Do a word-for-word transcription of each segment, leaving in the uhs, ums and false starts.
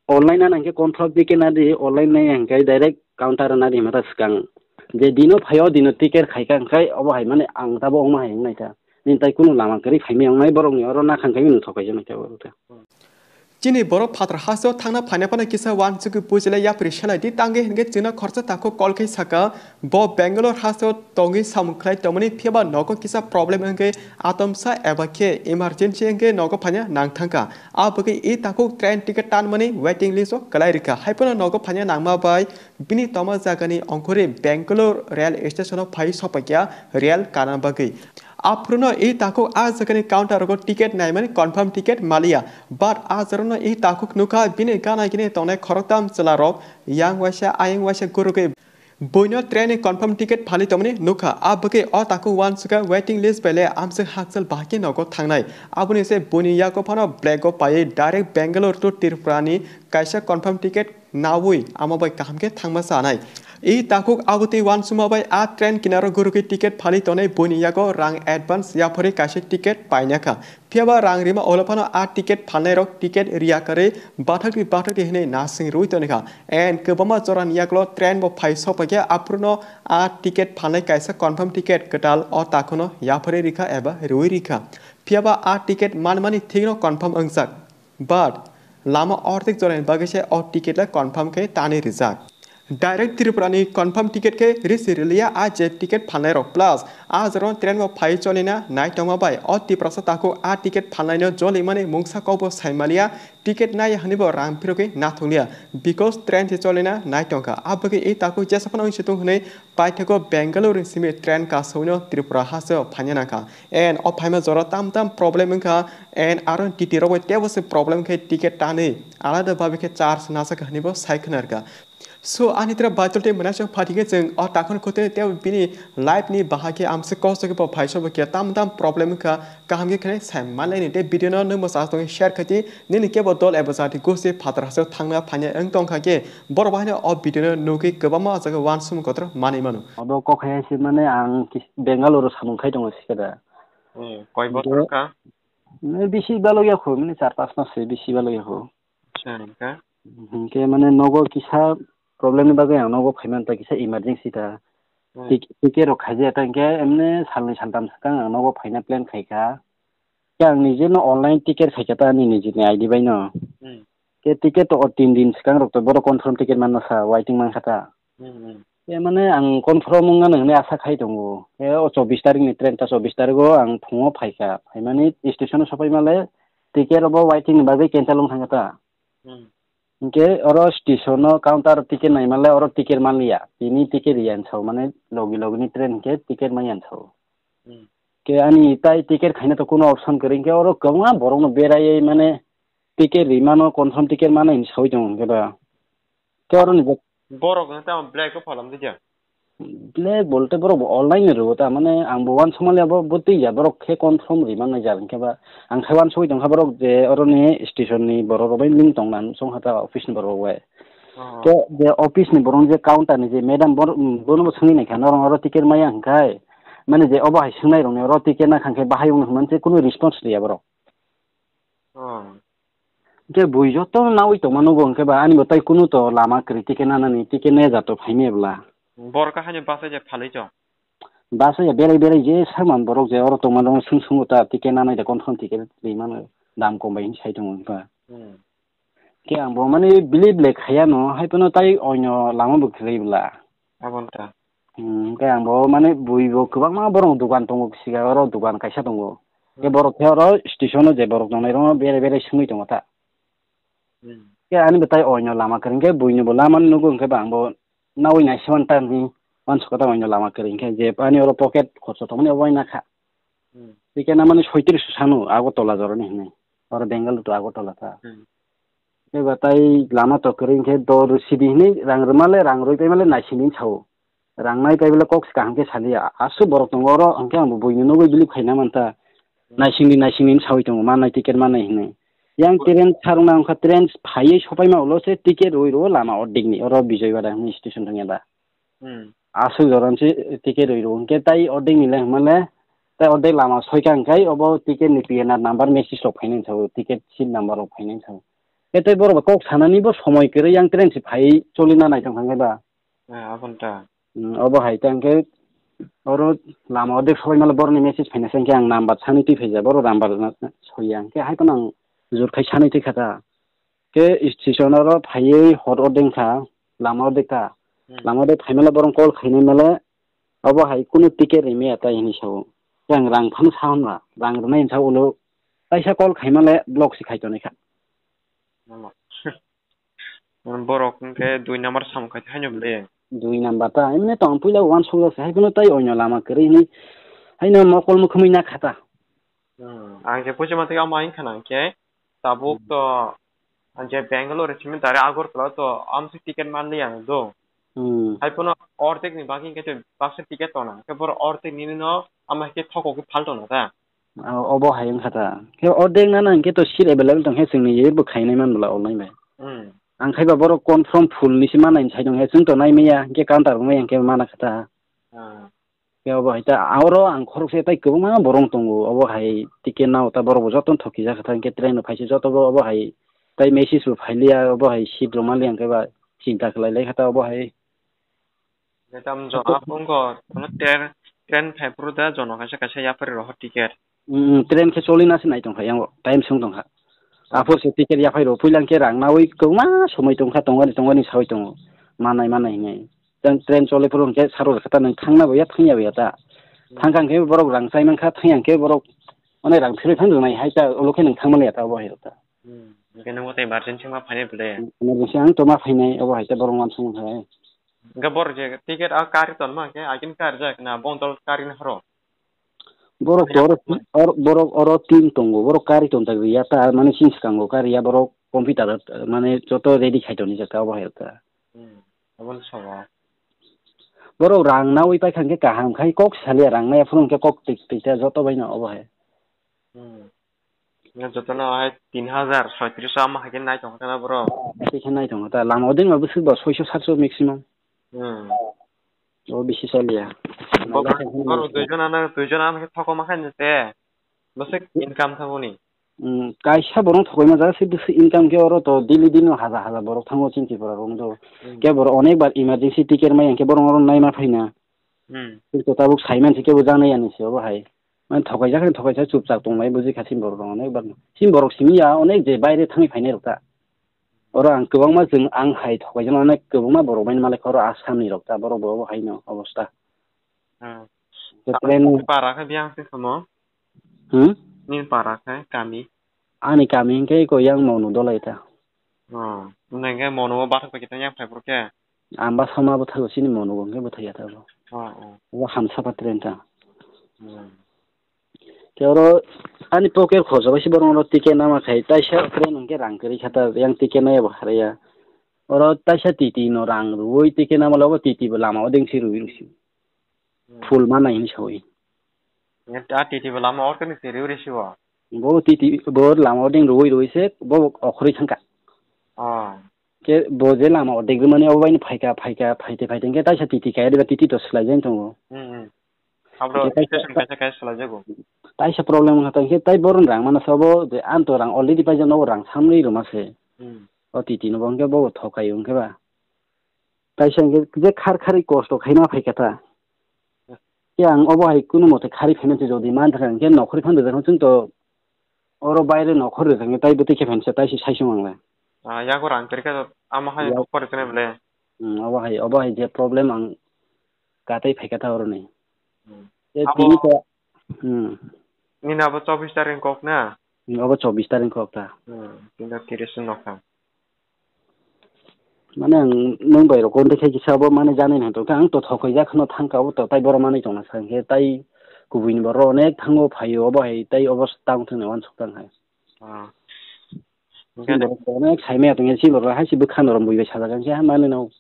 online ano hwnkhe confirm ticket nadi, online nai hwnkhe direct counter nadi hwnma ta swkang. Je dino phaio dino ticket khaika hwnkhe obo hai mani ang tabo wngma hai wngnaikha. Nini tai kunu lama kwrwi khaimaya wngnai borokni oro nakhang khaimano thokaijaknai khe oro khe. Chini borok phatar hasteo thangna phaina phano kisa uansugwi pujilai yapri selai di tangwi hwnkhe chwngno khoroksa takhuk call khe saka, bo Bangalore hasteo tongwi samung khlai tongmani phiyaba nogo kisa problem wngkhe atomsa eba khe emergency wngkhe nogo phaina nang thangkha. A bagwi e takhuk train ticket tanmani waiting list o kwlai rikha. Haiphano nogo phaina nangma bai bini tongma jagani ongkhorwi Bangalore rail station o phai sopaikha rail kana bagwi. Aphuru no e takhuk a jagani counter rogo ticket naimani confirm ticket maliya. But a jora no e takhuk nukha bini gana gini tongnai khoroktham chwla rok yang waisa ayang waisa gurugwi. Buino train ni confirm ticket phali tongmani nukha. A bagwi o takhuk uansukha waiting list bai le amswk hakchal bahai khe nogo thangnai. Aboni se buini yago phano black o paiwi direct Bangalore to Tripura ni kaisa confirm ticket naui amo bai kaham khe thangma chanai. E takhuk abotwi uansukma bai a train kinaro gurugwi ticket phali tongnai buini yago rang advance yaphari kaisa ticket painakha. Phiyaba rang rima ulo phano a ticket phalnairok ticket riya kwrwi bathakdi bathakdi hwnwi nasing rwi tongkha. And kwbangma jorani yagulo train bo phai sokphaikha, aphurno a ticket phalnai kaisa confirm ticket kwtal o takhuno yaphari rikha eba rwi rikha. Phiyaba a ticket manmani thikno confirm wngjak. But lama ordek jorani bagwi se o ticket le confirm khe tani rijak. Direct Tripura ni confirm ticket khe risi riliya a je ticket phalnai rok plus a jorao train bo phai cholina nai tongma bai o Tiprasa takhuk a ticket phalnai no jolimani mungsa kok bo sai maliya, ticket nai hwnwi bo rang phirogwi nathokliya because train se cholina nai tongkha. A bagwi e takhuk jesa phano wngsi tong hwnwi paithago Bangalore ni simi train kasugwino Tripura hasteo phaina nangkha. And o phaima jora tam tam problem wngkha and aro T T rok bai teibo se problem khe ticket tanwi alada babi khe charge nasak hwnwi bo sai khwnarkha. So ani tra baitul tei mwnasok phathikhe chwng o takhon khotini tei bini life ni bahai khe amse kosto khe bo phai sobo khe tam tam problem wngkha kaham khe khwnai sai manlaini tei video no nwng bo chas tongwi share khaidi nini kebo dol eba jati gosi phatar hasteo thangna phaina wng tongkha khe borok bahai no o video no nugwi kwbangma o jaga uansukmung kotor manwi mano. Obo kok hai se mane ang kis-, Bangalore o samung khai tongo sikada. Hmm, koi bochor wngkha? Bisi balok ya kho, mane char pas mas se bisi balok ya kho. Acha, hingkha? Hinkhe mane nogo kisa problem ni bagwi ang nogo phaiman ta kisa emergency ta. Hmm. Tik-, ticket rok khaijak ta hinkhe emne salni saltam swkang ang nogo phaina plan khaikha. Khe ang nijeno online ticket khaikha ta ani nijini I D bai no. Hmm. Khe ticket to o tin din swkang rok to borok confirm ticket manna sa waiting mankha ta. Hmm, hmm. Khe mane ang confirm wngmano hinwi asa khai tongo. Khe o chobbish tarikh ni train ta chobbish tarikh o ang phungo phaikha. Phaimani station o sopai male ticket robo waiting ni bagwi cancel wng thangkha ta. Hmm. Hinkhe oro station o counter ticket naimale oro ticket manliya. Tini ticket riya hinsa o mane logi logi ni train hinkhe ticket manya hinsa o. Hmm. Khe ani tai ticket khaina to kuno option kwrwi hinkhe oro kwbangma borok no beraiwi mane ticket rimano confirm ticket mano hinwi sawi tongo hinkhe ba. Khe oro ni bo- Borok no tamo black o phalam di ja. Black bolte borok bo online ni rwo ta, mane ang bo uansukmani abo bo twi ya, borok khe confirm ri mannai jal hinkhe ba. Ang khe uansugwi tongkha borok je oro ni station ni borok rok bai link tong na song ha ta office ni borok rok bai. Oh. Khe je office ni borok je counter ni je madam bor-, bono bo swngwi naikha norok oro ticket maya hinkhai. Mane je obo hai swngnai rok ni oro ticket na khang khe bahai wng hinmani se kunu response riya borok. Oh. Hwnkhe bui joto nawi tongma nugo, hwnkhe ba ani bo tai kunu to lama kwrwi ticket nanani, ticket naya jato phaimaya bwla. Borok haino bachai ja phalwi chong. Bachai ya berai berai je saman borok je oro tongma rok swng swng ta ticket nanai da confirm ticket ri mano dam kom bai hinwi sai tongo hwnkhe. Hmm. Khe ang bo mani believe le khaiya no, hai phano tai oino lama bo kwrwi bwla. Abo wngkha. Hmm, hwnkhe ang bo mani bui bo kwbangma borok dukan tongo, siga oro dukan kaisa tongo. Khe hmm, borok khe oro station o je borok tongnai rokno bere bere swngwi tongo ta. Hmm. Khe ani bo tai oino lama kwrwi hwnkhe buino bo lama nugo hwnkhe ba ang bo nawi naisingmani ta hinwi uansukha ta oino lama kwrwi hwnkhe je ani oro pocket khorcho tongmani obo wngna kha. Hmm. Ticket namani soitris sano Agartala jorani hinwi. Oro Bengaluru to Agartala ta. Hmm. Eba tai lama to kwrwi hwnkhe dor sidi hinwi rang rwmale rang rwi paimale naisingdi hinwi sao. Rang nai paibole kok se kaham khe saliya. Aswk borok tongo oro hwnkhe ang bo buino nugwi believe khaina mantha. Naisingdi naisingdi hinwi sawi tongo, mannai ticket mannai hinwi. Yang train sarwna wngkha, train phaiwi sopaima ulo se ticket rwi rwo lama ordek ni oro Bijoywada hinwi station thangya da. Hmm. Aswk jora se ticket rwi rwo. Hwnkhe tai ordek ni le hwnmale, tai ordek lama soika hwnkhe obo ticket ni P N R number message rok phainai sao, ticket seat number rok phainai sao. Khe tei borok bai kok sanani bo somoi kwrwi, yang train se phai choli na nai tong kha khe ba. Eh, aboni ta. Hmm, obo hai ta hwnkhe oro lama o dek soi male borok ni message phaina se hwnkhe ang number sani twi phaijak, borok number na soya hwnkhe hai phano ang jur khai sani twi kha ta. Khe station oro phaiwi hor o deng kha, lama o dek ta. Hmm. Lama o dek phai male borok call khainai male obo hai kunu ticket rimaya ta hini sao. Khe ang rang phano sa hwnba, rang rwnai hwnsa ulo kaisa call khai male block se khai tonwi kha. Borok hwnkhe dui number samung khai haino bwle. Dui number ta, emne tong puila uansukjak se, hai phano tai oino lama kwrwi hwnwi haino mokol mukhumwi na kha ta. Hmm, ang je buji mantwi ama wngkha na hwnkhe, tabuk Hmm. to je Bangalore simi direct Agartala to amsi ticket manliya do. Hmm. Hai phano ordek ni bagwi hwnkhe to baksa ticket tona, hwnkhe boro ordek nini no ama hwnkhe thokogwi phal tona ta. Ah, obo hai wngkha ta. Khe ordek nana hwnkhe to seat available tongkhe chwngni ye bo khainai man bwla olnai bai. Hmm. Ang khai ba borok confirm full ni se manai sai tongkhe chwng to nai maya hwnkhe counter bo maya hwnkhe mana kha ta. Ah. Khe obo hai ta oro ang khoroksa tai kwbangma borok tongo obo hai ticket nao ta borok bo joto thokijak kha ta hwnkhe train no phaisa joto bo obo hai tai message bo phailiya obo hai seat rwmani hwnkhe ba chinta khlai lai kha ta obo hai. Tam jono phone ko, kono train, train phai phuru da jono kaisa kaisa yapari rohor ticket. Mm, train khe choli na se nai tongkha, yang time sung tongkha. Aphuru se ticket yaphai rw, puila hwnkhe rang nawi kwbangma somoi tongkha, tongani, tongani sawi tongo, manai, manai hinwi. Tang train choli phuru hwnkhe saro kha ta, nwng thangna bo ya, thangya bo ya ta. Hmm. Thangkha hwnkhe borok rang chai mankha, thangya hwnkhe borok, mane rang phirwi phano rwnai hai ta, ulo khe nwng thangmani ya ta, obo hai rw ta. Hmm. Hwnkhe nungbo tei emergency ma phainai bwle? Emergency ang to ma phainai, obo hai ta borok uansukmung hai. Hwnkhe borok je ticket a kari tonma hwnkhe agini karijak na bondol karini horo? Borok to oro, or-, borok oro team tongo, borok kari tonjak riya ta, mane chini swkango kariya borok computer, mane joto ready khai tonijak ta obo hai ta. Hmm, aboni sobo. Borok rang nawi paikha hwnkhe kaham khai kok saliya rang nai aphuru hwnkhe kok tik tik ta joto baino obo hai. Hmm. Jotono hai tin hajar soitris ama hai khe nai tongkha na borok. Hai khe nai tongkha ta lama odeng ma bwswk ba soiso satso maximum. Hmm. O bisi chaliya. Bo-, borok duijon ano, duijon ano khe thokma khaino te. Bwswk income thangoni. Hmm, kaisa borok thokma jaga se bwswk income khe oro to daily daily no haja haja borok thango chinti borok rok do. Hmm. Khe borok onek bar emergency ticket mai hwnkhe borok oro naima phaina. Hmm. Khe tabuk saiman se kebo janai ani se obo hai. Mane thokaijak, thokaijak chupchak tonglai buji kha chini borok rok onek bar. Chini borok simi ya onek je baire thangwi phainai rok ta. Oro ang kwbangma chwng ang hai thokaijak onek kwbangma borok bai malai kha oro Assam ni rok ta borok bo obo hai no obosta. Hmm. Khe train para khe biyang se kamo? Hmm? Nini para khe kami? Ani kami hwnkhe ko yang Monu Dolai ta. Oh, nang khe Monu o bathang pai khe yang phai phuru khe? Ang ba sama bwthago chini Monu bo hwnkhe bwthai ya ta bo. Oh, oh. Bo hamsa pa train ta. Hmm. Khe oro ani pocket khorcha bai se borok oro ticket nama khai taisa train hwnkhe rang kwrwi kha ta yang ticket nai bo haraya. Oro taisa titi no rang rwui ticket nama logo titi bo lama o dengsi rwui rwisi. Hmm. Full ma nai hinwi saui. A titi bo lama o khe nisi rwui rwisi bo? Bo titi bo lama o deng rwui rwui se bo okhorwi thangkha. Oh. Khe bo je lama o degrimani obo bai phaikha, phaikha, phaite, phaite hwnkhe taisa titi kaya diba titi to swlai jani tongo. Hmm, hmm. Abo hwnkhe taisa station kaisa kaisa swlai jago. Taisa problem wngkha ta hwnkhe tai boron rang mana sabo je ang to rang already paijak nogo rang samni rwma se. Hmm. O titi no bo hwnkhe bo thokai hwnkhe ba. Kaisa hwnkhe je khar khari kosto khaina phaikha ta. Khe ang obo hai kunu mote khari phaina se jodi man thangkha hwnkhe nokhorwi phano rwjakha chwng to oro baire nokhor rwjaknai tai bwtwi khe phainsa tai se saisung ang le. Ah, yago rang kwrwi khe ama hai nokhor rwjaknai bwle. Hmm, obo hai, obo hai je problem ang katai phaikha ta oroni. Hmm. Tei abo tini ta, hmm. Nini abo chobbish tarik kok na? Hmm, obo chobbish tarik kok ta. Hmm, tini tiris nokha. Mane ang nwng bai rok contact khai kisa abo mane janai nang tongkha ang to thokoi jak khno thangka abo to tai borok manwi tongna sa hwnkhe tai kubui ni borok onek thango phaio obo hai tai obo tang thwngna uansuk tang hai. Ah. Hwnkhe borok onek saimaya tongya si borok hai si bwkha norom bui bai sajak ang khe ha manwi no.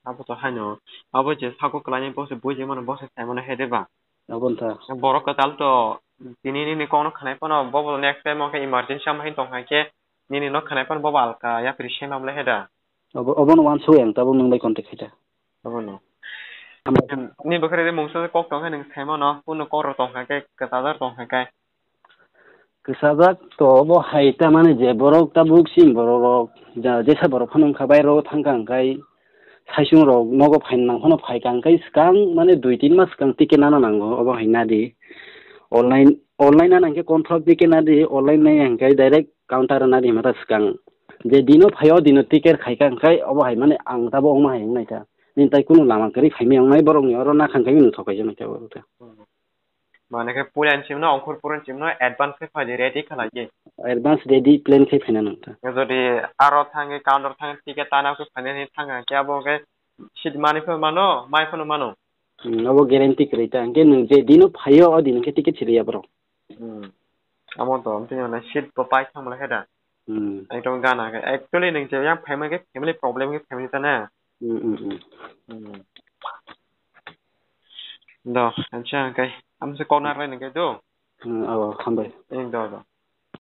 Abo to haino, abo je sago kwlaini bo se buiji mano, bo se sai mano he de ba? Abo wngkha. Borok kwtal to tini nini kokno khnai phano, bo bo next time o khe emergency ama hai tong hai khe, nini no khnai phano bo bo alka yapri se mam le he da? Obo, obono uansuk ang, tabuk nwng bai contact khai da. Obono. Hambai. Ni bwkhwrwi de mungsa kok tong khe nwng sai mano, kunu kok rok tong hai khe, kwchajak tong hai khe. Kwchajak to obo hai ta mane je borok tabuk chini borok rok ja jesa borok phano wngkha bai rok thangkha hwnkhe saisung rok nogo phaina nang phano phaikha hwnkhe swkang mane dui tin mas swkang ticket nana nango obo hai nadi online online nana hwnkhe confirm ticket nadi online nai hwnkhe direct counter nadi hwnba ta swkang je dino phaio dino ticket khaikha hwnkhe obo hai mane ang tabuk wngma hai wngnaikha nini tai kunu lama kwrwi phaimaya wngnai borokni oro nakhang khe nwthok kaisa naikha obo ta. Mane khe puila ni simi no ongkhor pura ni simi no advance khe phai di ready khalai di. Advance ready plan khe phaina nang ta. Jodi aro thangwi counter thangwi ticket tana khe phaina hinwi thang khe abo khe seat mani phano mano mai phano mano. Hmm, abo guarantee kwrwi ta hwnkhe nwng je dino phaio o dino khe ticket siriya borok. Hmm. Amo to amtwi seat bo pai thang mala khe da. Hmm. Ekdom gana khe actually nwng je yang phaima khe family problem khe family ta na. Hmm, hmm, hmm. Hmm. Do, acha, kai. Amse corner line kai do. Hmm, oh, hambai. Eng do, do.